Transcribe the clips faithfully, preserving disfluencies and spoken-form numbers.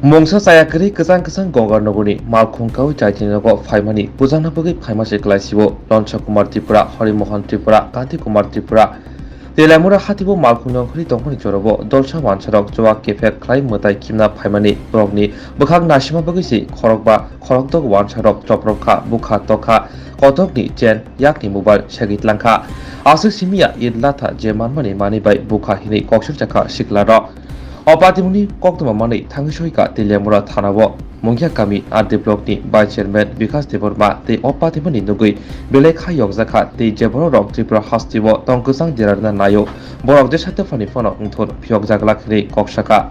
Mungsa chaya kwrwi kwchang kwchang Gogar nogorni malkhung kaui chaitini nogo phaimani pujakna bagwi phaima se kwlaisibo Lonsa Kumar Tripura, Hari Mohan Tripura, Kanti Kumar Tripura. Teliamura hatibo malkhung nongkhorwi tongmani jorabo dolsa wansarok chuwak kephek khlai mwtai khimna phaimani borokni bwkhak naisima bagwi se khorokba khorokdok wansarok choprok kha, bukha tokha, kotokni chen, yakni mobile segwi tlangkha. Aswk simiya it latha je manmani manwi bai bukha hinwi koksirjakha siklarok. O patimungni koktwma manwi thangwi soika Teliamura thanao Mungya kami R D blockni vice chairman Bikas Debbarma tei o patimungni nugwi belai kha yokjakha tei je bororok Tripura hasteo tong kwchang derarna naio, borok jesa tephani phano wngthun phiyokjaglak hinwi kok saka.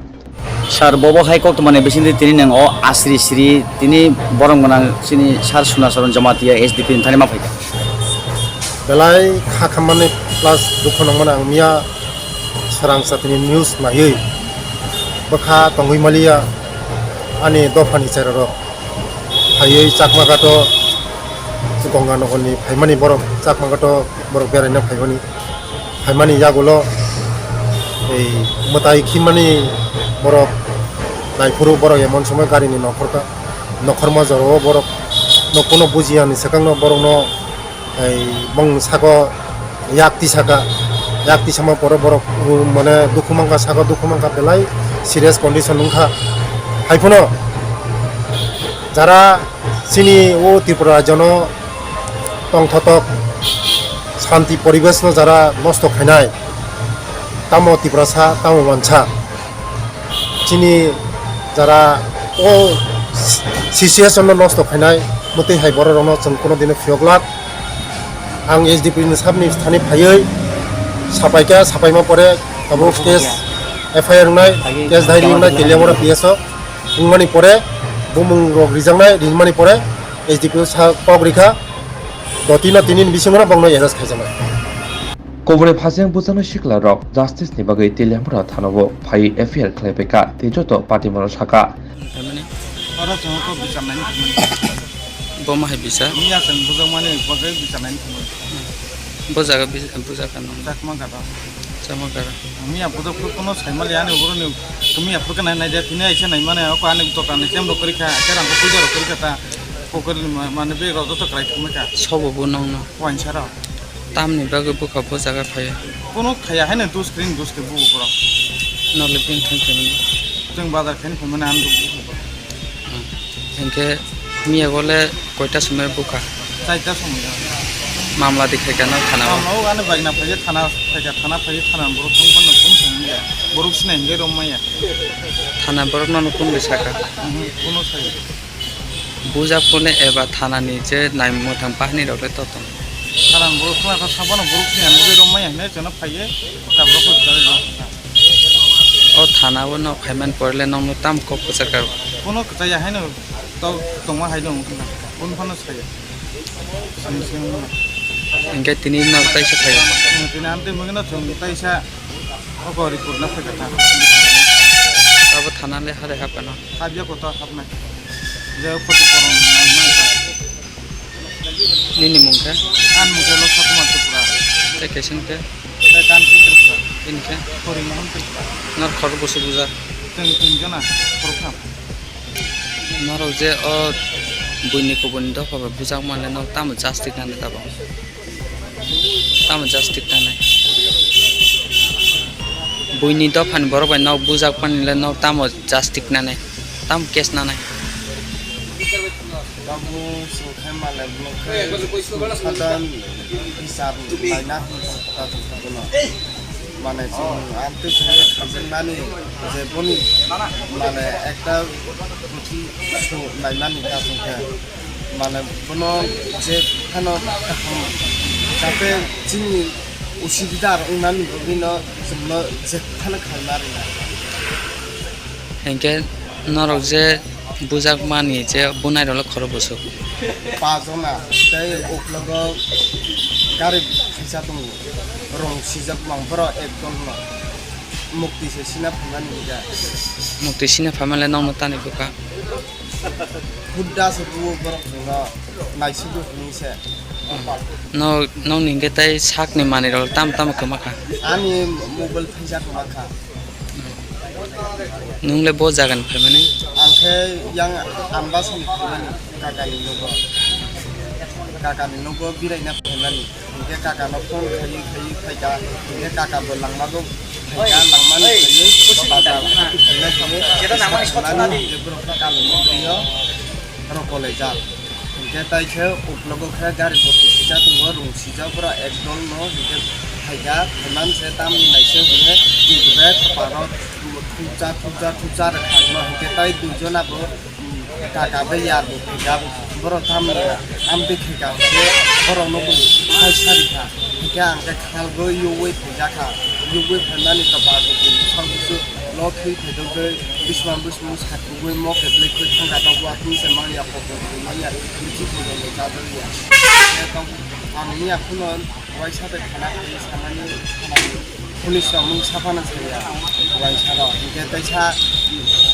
Sir, bobo hai koktwmani bisingtwi tini nwng o asri sri tini borom gwnang chini Sir Sunacharan Jamatia S D P ni thani ma phaikha. Belai kha khammani plus dukhu nangmani ang miya swrang satini news naiwi bwkha tongwi maliya ani dophani cherarok phaiwi Chakmaghato Gonganagarni phaimani borok Chakmaghato borok beraina phaimani. Phaimani yagulo ei mwtai khimani borok naiphuru borok emon somoi garini nokhorkha, nokhorma jorao borok no kuno bujiyani swkangno borokno ei bong saka yak tisaka, yak tisama pore borok mane dukhu mankha, saka dukhu mankha belai serious condition wngkha. Haiphano jara chini o Tripura rajyono tongthotok shanti poribeshno jara nosto khainai, tamo Tiprasa, tamo mansa. Chini jara o situation no nosto khainai, mwtwi hai borok rokno chwng kuno dino phiyok glak. Ang S D P ni sabni thani phaiwi sapaikha, sapaima pore abo case F I R wngnai, case diary wngnai, Teliamura P S o wngmani pore bumung rok rijaknai, rinmani pore S D P o sa kok rikha, dotino tini ni bisingo no bokno arrest khaijaknai. Kubuni phasing bujano sikla rok justice ni bagwi Teliamura thanao phai F I R khlaibaikha tei joto party mano saka. Oro chwng kok bichar naini thangmani. Bo ma hai bisa? Miya chwng bujakmani bagwi bichar naini thangmani. Bo jaga bi-, bo jaga nung. Chakma gada. Chakma gada. Miya budak phuru kuno saimali ani boroni miya phuru khe nai nai de tini aisa nai mane oko ani dokan ni tem rok kori kha, aisa rang ko puja rok kori kha ta. Kokori ma-, mane bag rok joto kwlai thangma kha. Sobo bo nong no. Wainsa rok. Tamni bagwi bwkha bo jaga phaiya? Kuno khaiya haino dos kring dos khe bugo borok. Nokle bini thang khaimani? Chwng bazar khaina phaimani ang rw bugo borok. Hmm. Hinkhe miya gole koita somoi bwkha? Chaita somoi. Mamla di khaikha no thana o? Mamla o ano bagna phaikhe thana phaikha, thana phaikhe thana borok thang phano phone thang ya. Borok sinai hinkhe rom maya. Thana borok nono kun bai saka? Mhm, kuno sai. Bujak phone eba thanani je nai mwthang bahini rok le to tong. Thanani borok khna kha sabano borok sini ang bugui rok maya hinui chwngno phaiye tabra kho jari rok kha. O thana o no phaiman pore le nokno tam kok kwchak kha. Kono kwchaya haino to tongma haino wngkha na. Kono phano saya. Sini sini wngkha na. Hinkhe tini no taisa phaiya. Tini amtwi mungino chwng taisa. Oko report na phai kha ta. Abo thana le hare hapano. Habya kota hapna. Je khoti korom nai nai ta. Nini mung khe? An mung khe Loksa Kumar Tripura. Tei kaisa khe? Tei Kanti Tripura. Bini khe? Hori Mohan Tripura. Nor khorok bwswk bujak? Chwng tin jona, khorok tham. Norok je o buini kubuni dopha bai bujak manle norok tamo justice nani tabok? Tamo justice nanai? Buini dophani borok bai nok bujak pani le nok tamo justice nanai? Tamo case nanai? Tabuk chwng khe male bwlwk khe sadhan bichar laina hinwi tongkha chwng tabukno. Mane chwng amtwi khe khamjaknani je boni mane ekta pruthi su naimani ta chwng khe. Mane bono je phano kaham, jate chini usubida rok wngnani bagwino chwngno je phano khaima rwnai. Hinkhe norok je bujak mani je bunai rok le khorok bwswk? Pajona tei uklogo gari khaisa tongo, rong sijak mang borok ekjon no. Mukti se sina phaimani hingkha. Mukti sina phaimale nokno tani bwkha. Hudda se buo borok chwngno naisigo hinwi se. No, nokni hingke tei sakni manwirok tamo tamo kwma kha? Ani mobile phaisa kwma kha. Nwng le bo jaga ni phaimani? Khe yang ambasani phaimani kakani nogo, kakani nogo biraina phaimani. Hinkhe kakano phone khaiwi khaiwi phaikha, hinkhe kaka bo langmago phaikha, langmani phaiwi bazar phaina khe hinkhe borok khe kalimo twiyo rokolaijak. Hinkhe tai khe uklogo khe gari bo kisijak tongo, rung sijak borok ekdol no hinkhe phaikha, phaimani se tamni naising hinkhe twi bai paro thupja thupja thupja rwkha no hinkhe tai duijon abo. Kaka bai yar bo khaijak, borok tamni amtwi khaika hinkhe borokno bo hai sarikha, hinkhe ang khe khalgo yogwi phaijakha, yogwi phaimani khe ba bo bwswk bwswk lo thwi phaidogwi bismang bismung sakugwi mokhe bwlwi khwi thangkha, tabuk atwng se manya kokbo manya bithi thangkha bo chajakya. Ang miya phano waisa bai khana phaiwi samani khana. Police rok mung saphana saya, waisa rok. Hinkhe teisa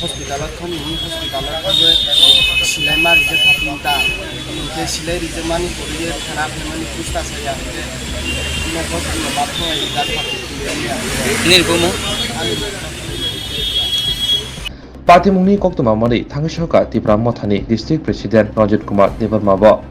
hospital o thangwi, hospital o thangwi silai ma rijak kha tinta. Hinkhe silai rijak mani poriye khana phaimani pusta saya. Hinkhe nogo thangwi ma thangwi rijak kha. Nini bumo? Ani Patimungni koktwma manwi thangwi soka Tipra Mothani District President Ranjit Kumar Debbarma bo.